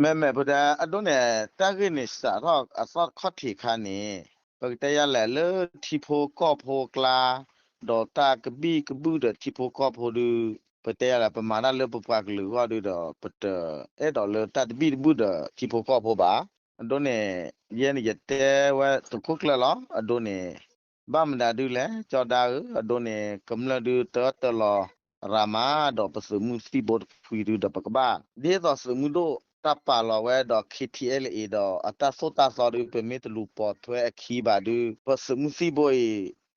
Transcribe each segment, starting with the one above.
မ့မ့ၢ်ပတဲအဒိန့ၣ် တၢ်ဂ့ၢ်န့ၣ်စးထီၣ်အသီတခီၣ်ထံးအခါန့ၣ် ပကတဲယၤလဲၣ်လၢထံဖိကီၢ်ဖိအကျါ ဒီးတၢ်ကဘံၣ်ကဘုၣ်ဒီးထံဖိကီၢ်ဖိဒု ပတဲယၤလဲၣ် ပမၤတၢ်လၢပပှၤကလုာ်အဂီၢ်ဒုဒီး ပတအဲၣ်ဒိးလၢတၢ်တဘံၣ်တဘုၣ်ဒီးထံဖိကီၢ်ဖိဘၣ်. အဒိန့ၣ် ယဲန့ၣ်ယတဲဝဲတခိၣ်ကျၢၢ်လီၤ. အဒိန့ၣ် ဘၣ်မနုၤဒုလဲၣ် ကၠီဒါဧၢ, အဒိန့ၣ် ကမျၢၢ်ဒုတၢတၢလီၤရၤမး ဒီးပသုးမုၢ်သံၣ်ဘိတဖုဒုဒီး ပကဘၣ်ဒ်သိးသုးမုၢ်ဒိၣ်တၢ်ပာ်လီၤဝဲဒီး KTLA ဒီးအတၢ်သိၣ်တၢ်သီဒု ပမ့ၢ်တလူၤပိာ်ထွဲအခံဘၣ်ဒု ပသုးမုၢ်သံၣ်ဘိအံ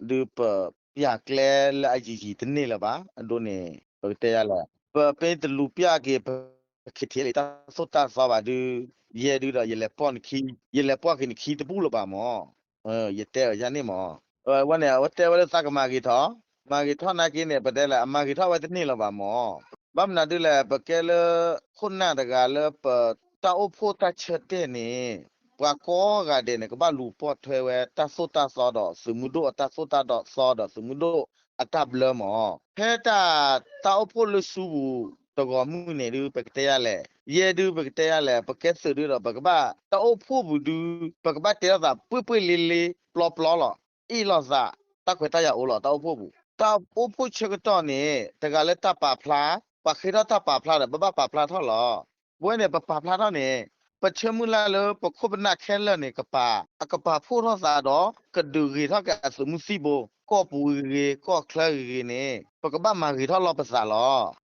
ၤဒု ပပျၢ်ကျဲလၢအယံာ်ယံာ်တန့ၢ်လၢၤဘၣ်. အဒိန့ၣ် ပကတဲယၤလဲၣ် ပမ့ၢ်တလူၤပျၢ်က့ၤပ KTLA တၢ်သိၣ်တၢ်သီဘၣ်ဒု ယဲဒုဒီး ယလဲၤပိာ်နခံ ယလဲၤပိာ်က့ၤနခံတဘူၣ်လၢၤဘၣ်မၢ်. ယတဲအီၤယၤန့ၣ်မၢ်. အဝဲန့ၣ် အဝဲတဲဝဲလၢသးကမၤဂ့ၤထီၣ်, မၤဂ့ၤထီၣ်နာ်က့န့ၣ် ပတဲလဲၣ် အမၤဂ့ၤထီၣ်ဝဲတန့ၢ်လၢၤဘၣ်မၢ်. ဘၣ်မနုၤဒုလဲၣ် ပကဲလၢ ခိၣ်နၢ်တဂၤလၢပတၢ်အိၣ်ဖှိၣ်တၢ်ဆၢတဲာ်န့ၣ် ပှၤကိးဂၤဒဲးန့ၣ် ကဘၣ်လူၤပိာ်ထွဲဝဲတၢ်သိၣ်တၢ်သီဒီးသုးမုၢ်ဒိၣ်အတၢ်သိၣ်တၢ်သီဒီးသုးမုၢ်ဒိၣ်အတၢ်ဘျၢမၢ်. ဖဲတၢ် တၢ်အိၣ်ဖှိၣ်လၢဆူပူၤတဂီၤမုၢ်န့ၣ်ဒု ပကတဲယၤလဲၣ်, ယဲဒုပကတဲယၤလဲၣ် ပကဲသုးဒုဒီး ပကဘၣ်တၢ်အိၣ်ဖှိၣ်ပူၤဒု ပကဘၣ်တဲလိာ်သးပှ့ၢ်ပှ့ၢ်လ့လ့ပျီပျီလီၤ. အ့ၣ်လိာ်သး တၢ်ခွဲးတၢ်ယာ်အိၣ်လီၤ တၢ်အိၣ်ဖှိၣ်ပူၤ. တၢ်အိၣ်ဖှိၣ်ဆၢကတီၢ်န့ၣ် တဂၤလၢတၢ်ပာ်ဖျါ, ပှၤဃ့ထီၣ်တၢ်ပာ်ဖျါဒီး ပဘၣ်ပာ်ဖျါထီၣ်လီၤ. ပဝဲန့ၣ် ပပာ်ဖျါထီၣ်န့ၣ် ပဆၢမုၢ်လၢ်လၢပခိၣ်ပနၢ်ခဲလၢာ်န့ၣ် ကပာ်, အကပာ်ဖှိၣ်ထီၣ်သးဒီး ကဒုးဂ့ၤထီၣ်က့ၤအသုးမုၢ်သံၣ်ဘိ, ကီၢ်ပူၤဂ့ၤဂ့ၤ ကီၢ်ချၢဂ့ၤဂ့ၤန့ၣ် ပကဘၣ်မၤဂ့ၤထီၣ်လိာ်ပသးလီၤ.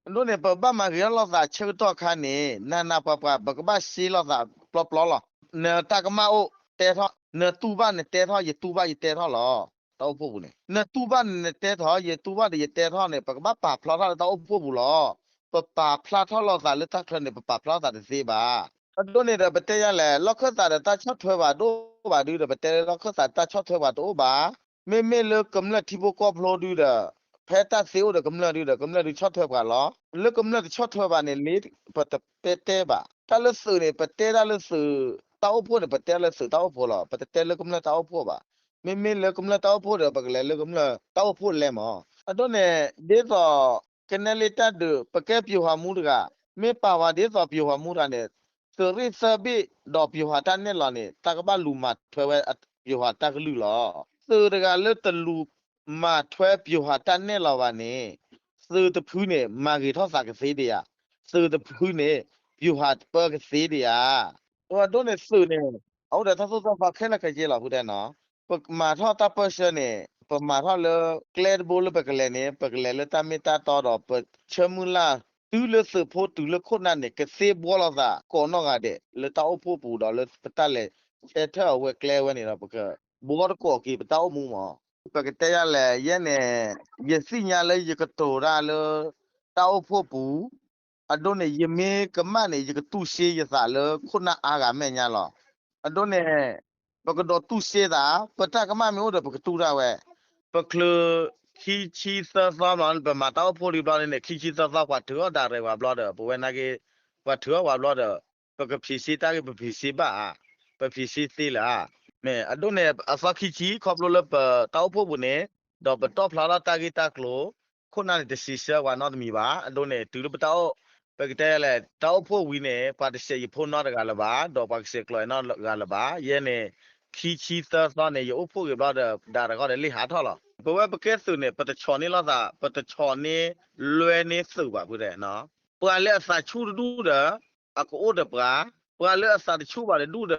အဒိန့ၣ် ပဘၣ်မၤဂ့ၤထီၣ်လိာ်သးဆၢကတီၢ်အခါန့ၣ် နးနးပှၤပှၤ ပကဘၣ်ရှဲလိာ်သးပျီပျီလီၤ. နတၢ်ကမၣ်အိၣ်တဲထီၣ်, နတူၢ်ဘၣ်နတဲထီၣ် ယတူၢ်ဘၣ်ယတဲထီၣ်လီၤ. တၢ်အိၣ်ဖှိၣ်ပူၤန့ၣ် နတူၢ်ဘၣ်နတဲထီၣ် ယတူၢ်ဘၣ်ဒီးယတဲထီၣ်န့ၣ် ပကဘၣ်ပာ်ဖျါထီၣ်လၢတၢ်အိၣ်ဖှိၣ်ပူၤလီၤ. ပပာ်ဖျါထီၣ်လိာ်သးလၢတၢ်ချၢန့ၣ် ပပာ်ဖျါထီၣ်သးတသ့ဘၣ်. အဒိန့ၣ်ဒီး ပတဲယၤလဲၣ် လီၢ်ခၢၣ်သးဒီးတၢ်ဆီၣ်ထွဲပှၤတအိၣ်ဘၣ်ဒုဒီး ပတဲလၢလီၢ်ခၢၣ်သးတၢ်ဆီၣ်ထွဲပှၤတအိၣ်ဘၣ်. မ့မ့ၢ်လၢကမျၢၢ်ထံဖိကီၢ်ဖိဒုဒီး ဖဲတၢ်သ့အိၣ်ဒီးကမျၢၢ်ဒုဒီး ကမျၢၢ်ဒုဆီၣ်ထွဲပှၤလီၤ. လၢကမျၢၢ်တဆီၣ်ထွဲဘၣ်န့ၣ် လ့ ပတတဲတဲဘၣ်. တၢ်လၢသုးန့ၣ် ပတဲတၢ်လၢသုးတၢ်အိၣ်ဖှိၣ်န့ၣ် ပတဲတၢ်လၢသုးတၢ်အိၣ်ဖှိၣ်လီၤ. ပတတဲလၢကမျၢၢ်တၢ်အိၣ်ဖှိၣ်ဘၣ်. မ့မ့ၢ်လၢကမျၢၢ်တၢ်အိၣ်ဖှိၣ်ဒီး ပကလဲၤလၢကမျၢၢ်တၢ်အိၣ်ဖှိၣ်လဲၤမၢ်. အဒိန့ၣ် ဒ်သိး ကနဲလ့တၢ်ဒုး ပကဲပယိၤဟးမူတဂၤ, မ့ၢ်ပာ်ဝဲဒ်သိးပယိၤဟးမူတဂၤန့ၣ် သုးရ့ၣ်သၢဘ့ၣ်ဒီးပယိၤဟးတၢ်နဲၣ်လီၤန့ၣ် တၢ်ကဘၣ်လူၤမၤထွဲဝဲပယိၤဟးတၢ်ကလုၢ်လီၤ. သုးတဂၤလၢတလူၤမၤထွဲပယိၤဟးတၢ်နဲၣ်လီၤဘၣ်န့ၣ် သုးတဖုန့ၣ် မၤဂ့ၤထီၣ်သးကသ့ဒံးဧါ. သုးတဖုန့ၣ် ပယိၤဟးတပၢကသ့ဒံးဧါ. အဒိန့ၣ်သုးန့ၣ် အအိၣ်ဒီးတၢ်သိၣ်တၢ်သီခဲလၢာ်ခဲဆ့လီၤ ဖုတဲနီၤ. ပမၤထီၣ်တၢ်ပၢၢ်ဆၢန့ၣ် ပမၤထီၣ်လၢကျဲတဘိလၢပကလဲၤန့ၣ် ပကလဲၤလၢတၢ်မ့ၢ်တၢ်တီဒီး ပဆၢမုၢ်လၢ် တုၤလၢသုးဖိတုၤလၢခိၣ်နၢ်န့ၣ် ကသ့ဘှီလိာ်သးကိးနီၢ်ဂၤဒဲး လၢတၢ်အိၣ်ဖှိၣ်ပူၤဒီးလၢပတၢ်လဲၤဆဲထၢၣ်အဝဲကျဲဝဲန့ၣ်ဒီး ပကဘှီတကိးက့ၤပတၢ်အိၣ်မူမၢ်. ပကတဲယၤလဲၣ် ယဲန့ၣ် ယသ့ၣ်ညါလၢယကတိၤတၢ်လၢ တၢ်အိၣ်ဖှိၣ်ပူၤ အဒိန့ၣ် ယမ့ၢ်ကမၣ်န့ၣ် ယကတူၢ်စ့ယသးလၢခိၣ်နၢ်အါဂၤမဲာ်ညါလီၤ. အဒိန့ၣ် ပကဒိးတူၢ်စ့သး ပတၢ်ကမၣ်မ့ၢ်အိၣ်ဒီး ပကတူၢ်တၢ်ဝဲ. ပချုးခံဆံသၢသီမး ပမၤတၢ်အိၣ်ဖှိၣ်လံဘျီန့ၣ် ခံဆံသၢသီ ပှၤထုးအီၣ်ဒၣ်ရဲၣ်ပှၤဘျီဒီး ပဝဲနာ်က့ ပှၤထုးအီၣ်ပှၤဘျီဒီး ပကဖံးစ့တၢ်ဂ့ၢ် ပဖံးစ့ဘၣ်ဧါ, ပဖံးစ့သ့လၢၤဧါ. မ့ၢ်အဒိန့ၣ် အသီခံဆံ ခီဖျိလၢပတၢ်အိၣ်ဖှိၣ်ပူၤန့ၣ် ဒီးပတီၣ်ဖျါထီၣ်တၢ်ဂ့ၢ်တၢ်ကျိၤ ခိၣ်နၢ်န့ၣ် တစံးဆၢပှၤနီတမံၤဘၣ်. အဒိန့ၣ် တုၤလၢပတၢ်အိၣ် ပကတဲလဲၣ် တၢ်အိၣ်ဖှိၣ်ဝံၤန့ၣ် ပှၤတစဲးယဖိနီတဂၤလၢၤဘၣ်, ဒီးပှၤကစဲးကျိးယနီတဂၤလၢၤဘၣ်. ယဲန့ၣ် ခံဆံသၢသီန့ၣ် ယအိၣ်ဖှိၣ်ဂ့ၤဘျီဒီး ဒၣ်တဂီၢ်ဒီးလ့ၣ်ဟးထီၣ်လီၤ. ပဝဲပကဲသုးန့ၣ် ပတဆီၣ်န့ၢ်လိာ်သး ပတဆီၣ်န့ၢ်လွဲန့ၢ်သုးဘၣ်ဖုတဲ. ပှၤလၢအသးဆူၣ်တဒူၣ်ဒီး အကအိၣ်ဒီးပှၤ, ပှၤလၢအသးတဆူၣ်ဘၣ်တဒူၣ်ဒီး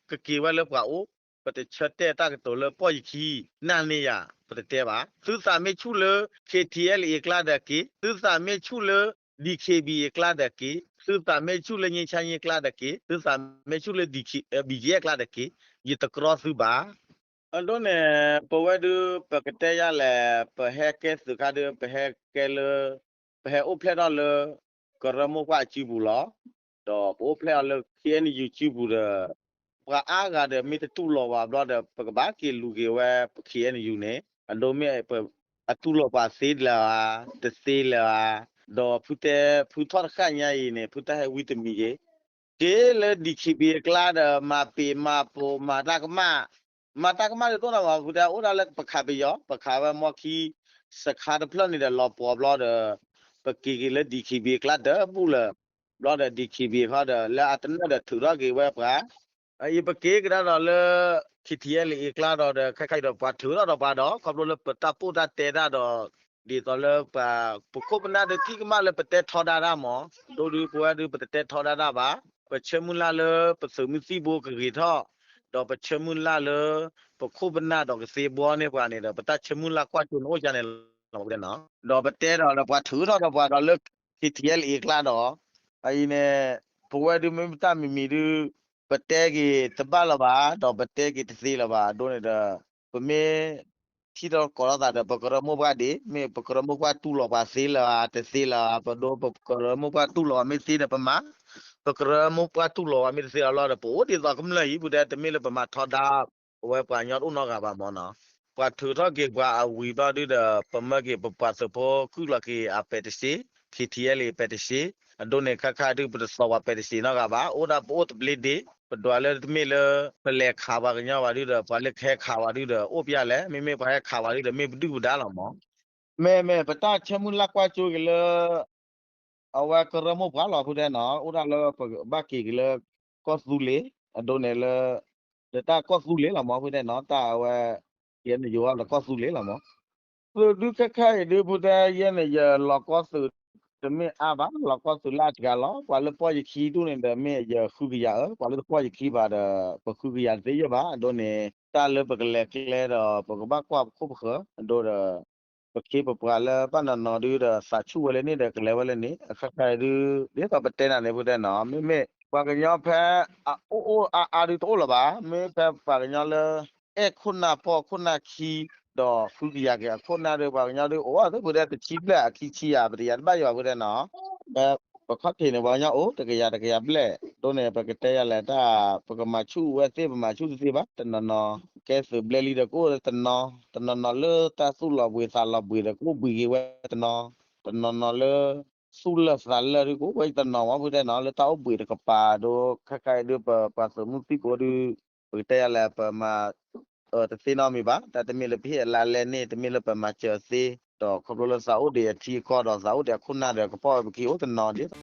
ကက့ၤဝဲလၢပှၤအိၣ်, ပတဆၢတဲာ်တၢ်ကတိၤလၢပီၢ်ယခံ, နာ်န့ၢ်ယၤ, ပတတဲဘၣ်. သုသးမ့ၢ်ဆူၣ်လၢ KTLA အကျါဒီးက့ၤ, သုသးမ့ၢ်ဆူၣ်လၢ DKBA အကျါဒီးက့ၤ, သုသးမ့ၢ်ဆူၣ်လၢ ငြိမ်းချမ်းရေး အကျါဒီးက့ၤ, သုသးမ့ၢ်ဆူၣ်လၢ BGF အကျါဒီးက့ၤ, ယတကြီသုဘၣ်. အဒိန့ၣ် ပဝဲဒု ပကတဲယၤလဲၣ်, ပဟဲကဲသုးခါဒု ပဟဲကဲလၢ ပဟဲအိၣ်ဖျဲၣ်ထီၣ်လၢ ကရၢမိၢ်ပှၢ်အစုပူၤလီၤ. ဒီးပအိၣ်ဖျဲၣ်အီၤလၢ KNU စုပူၤဒီး ပှၤအါဂၤဒီးမ့ၢ်တတူၢ်လိာ်ပှၤဘျီဒီး ပကဘၣ်က့ၤလူၤက့ၤဝဲ ပ KNU န့ၣ် အဒိမ့ၢ် အတူၢ်လိာ်ပှၤသ့လၢၤဧါ, တသ့လၢၤဧါ, ဒီးဖုတဲ ဖုထီၣ်တဃၣ်ညါအံၤန့ၣ် ဖုတၢ်ဟဲဝံတမံၤက့ၤ က့ၤလၢ DKBA အကျါဒီး မၤပ့ၤမၤပိာ် မၤတၢ်ကမၣ်, မၤတၢ်ကမၣ်ဒ်သိးန့ၣ်မး ဖုတဲအိၣ်ဒၣ်လၢပခးပယီၤ, ပခးဝဲမီခံ စခါတဖျၢၣ်န့ၣ်ဒီးလီၤပှီၤဘျီဒီး ပက့ၤက့ၤလၢ DKBA အကျါဒီးဘူးလၢၤ ဘျီဒီး DKB ခီဒီး လၢအတနၢၣ်ဒီးထုးထီၣ်က့ၤဝဲပှၤ အအံၤပက့ၤကဒါဒီးလၢ KTLA အကျါဒီး ဒီးခဲခါအံၤဒီးပှၤထုးထီၣ်ဒီးပှၤဒီး ခီဖျိလၢပတၢ်ပိၢ်တၢ်တဲတၢ်ဒီး ဒ်သိးလၢပှၤ ပခိၣ်ပနၢ်ဒုးထံၣ်ကမၣ်လၢပတဲထီဒါတၢ်မး ဒိဒုးပဝဲဒုးပတတဲထီဒါတၢ်ဘၣ်. ပဆၢမုၢ်လၢ်လၢပသုးမုၢ်သံၣ်ဘိကဂ့ၤထီၣ် ဒီးပဆၢမုၢ်လၢ်လၢ ပခိၣ်ပနၢ်ဒီးကသ့ဘှီန့ၢ်ပှၤန့ၣ်ဒီး ပတၢ်ဆၢမုၢ်လၢ်ကွၢ်စိန့ၣ်အိၣ်ကန့ၣ်လီၤ ပတဲနီၤ. ဒီးပတဲဒီးလၢပှၤထုးထီၣ်ဒီးပှၤဒီးလၢ KTLA အကျါဒီး အအံၤန့ၣ် ပဝဲဒုးမ့ၢ်ပတၢ်မံၤမံၤဒုး ပတဲက့ၤတဘၣ်လၢၤဘၣ် ဒီးပတဲက့ၤတသ့လၢၤဘၣ် အဒိန့ၣ်ဒီး ပမ့ၢ် ထံၣ်ထီၣ်ကိးထီၣ်သးဒီး ပကရၢမိၢ်ပှၢ်ဒံး မ့ၢ်ပကရၢမိၢ်ပှၢ်တူၢ်လိာ်ပှၤသ့လၢၤဧါ တသ့လၢၤဧါ ပဒိ ပကရၢမိၢ်ပှၢ်တူၢ်လိာ်ပှၤမ့ၢ်သ့ဒီးပမၤ ပကရၢမိၢ်ပှၢ်တူၢ်လိာ်ပှၤမ့ၢ်တသ့လၢၤလီၤဒီး ပအိၣ်ဒ်သိးကမျၢၢ်အံၤ ပတဲ တမ့ၢ်လၢပမၤထီဒါ အဝဲပှၤကညီတအိၣ်နီတဂၤဘၣ်မးနီၤ. ပှၤထုးထီၣ်က့ၤပှၤအဝံၤဘျီဒုဒီး ပမၢက့ၤပပှၤသုးဖိ ကုၢ်လီၤက့ၤအပဲတစ့ KTLA ပဲတစ့ အဒိန့ၣ် ခါခါဒု ပတသိးပှၤပဲတစ့နီတဂၤဘၣ် အိၣ်ဒၣ်ပအိၣ်တဘျ့ဒ့ ပဒွးလၢတမ့ၢ်လၢ ပလဲၤခးပှၤကညီဘၣ်ဒုဒီး ပှၤလၢကဟဲခးပှၤဒုဒီး အိၣ်ပျဲလဲၣ် မ့မ့ၢ်ပှၤဟဲခးပှၤဒုဒီး မ့ၢ်ပဒုၣ်ပဒါလီၤမး. မ့မ့ၢ်ပတၢ်ဆၢမုၢ်လၢ်ကွၢ်စိက့ၤလၢ အဝဲကရၢမိၢ်ပှၢ်လီၤ ဖုတဲနီၤ အိၣ်ဒၣ်လၢပဘၣ်က့ၤက့ၤလၢ ကီၢ်သူလ့ၤ အဒိန့ၣ်လၢ လၢတၢ်ကီၢ်သူလ့ၤလီၤမး ဖုတဲနီၤ တၢ်အဝဲ ယဲန့ၣ်ယိၤလၢကီၢ်သူလ့ၤလီၤမး. သုးဒုခဲခါအံၤဒု ဖုတဲ ယဲန့ၣ်ယလီၤကီၢ်သုး တမ့ၢ်အါဘၣ် လီၤကီၢ်သုးလၢအတဂၤလီၤ ပှၤလၢပီၢ်ယခံဒူၣ်န့ၣ်ဒီး မ့ၢ်ယဃုကယၤဧၢ ပှၤလၢတပီၢ်ယခံဘၣ်ဒီး ပဃုကယၤတသ့ယဲၢ်ဘၣ် အဒိန့ၣ် တၢ်လၢပကလဲၤကျဲဒီး ပကဘၣ်ကွၢ်ပခိၣ်ပဃၢၤ အဒိဒီး ပခ့ပပှၤလၢဘၣ်နီၤနီၤဒုဒီး သးဆူၣ်ဝဲလၢန့ၣ်ဒီး ကလဲၤဝဲလၢန့ၣ် အခါခါအံၤဒု ဒ်သိးပတဲနၤန့ၣ် ဖုတဲနီၤ မ့မ့ၢ် ပှၤကညီဖဲ အအိၣ်အိၣ်အါအါဒုတအိၣ်လၢၤဘၣ် မ့ၢ်ဖဲပှၤကညီလၢ အဲၣ်ခိၣ်နၢ်ပီၢ်ခိၣ်နၢ်ခံ ဒီးဃုကယၤက့ၤအခိၣ်နၢ်ဒု ပှၤကညီဒု အိၣ်ဝဲသ့ၣ်ဖုတဲ တဆံဘျဲၣ်အခံဆံယၤ ပတယၤတဘၣ်ယံၤဘၣ် ဖုတဲနီၤ ပခီၣ်ထံးန့ၣ် ပှၤကညီအိၣ် တကယၤတကယၤဘျဲၣ် ဒိန့ၣ် ပကတဲယၤလဲၣ်တၢ် ပကမၤဆူၣ်ဝဲသ့ၣ် ပမၤဆူၣ်တသ့ဘၣ် တနီၤနီၤ ကဲသုးဘျဲၣ်လံဒီးကအိၣ်တနီၤ တနီၤနီၤလၢတၢ်သူၣ်လီၤဘှံးသးလီၤဘှံးဒီးကအိၣ်ဘှံးက့ၤဝဲတနီၤ တနီၤနီၤလၢ သူၣ်လၢာ်သးလၢာ်ဒုကအိၣ်ဝဲတနီၤမး ဖုတဲနီၤ လၢတၢ်အိၣ်ဘှံးတကပၤဒိ ခဲခါအံၤဒု ပပှၤသုးမုၢ်သံၣ်ဘိဒု ပကတဲယၤလဲၣ် ပမၤ တသ့နီတမံၤဘၣ် တၢ်တမ့ၢ်လၢပဟ့ၣ်အလါလဲန့ၣ် တမ့ၢ်လၢပမၤစၢၤသ့ ဒီးခီဖျိလၢသးအိၣ်ဒံးအထံအကီၢ်ဒီးသးအိၣ်ဒံးအခိၣ်နၢ်ဒီး ကပီၢ်ဝဲပက့ၤအိၣ်တနီၤဒ်သိး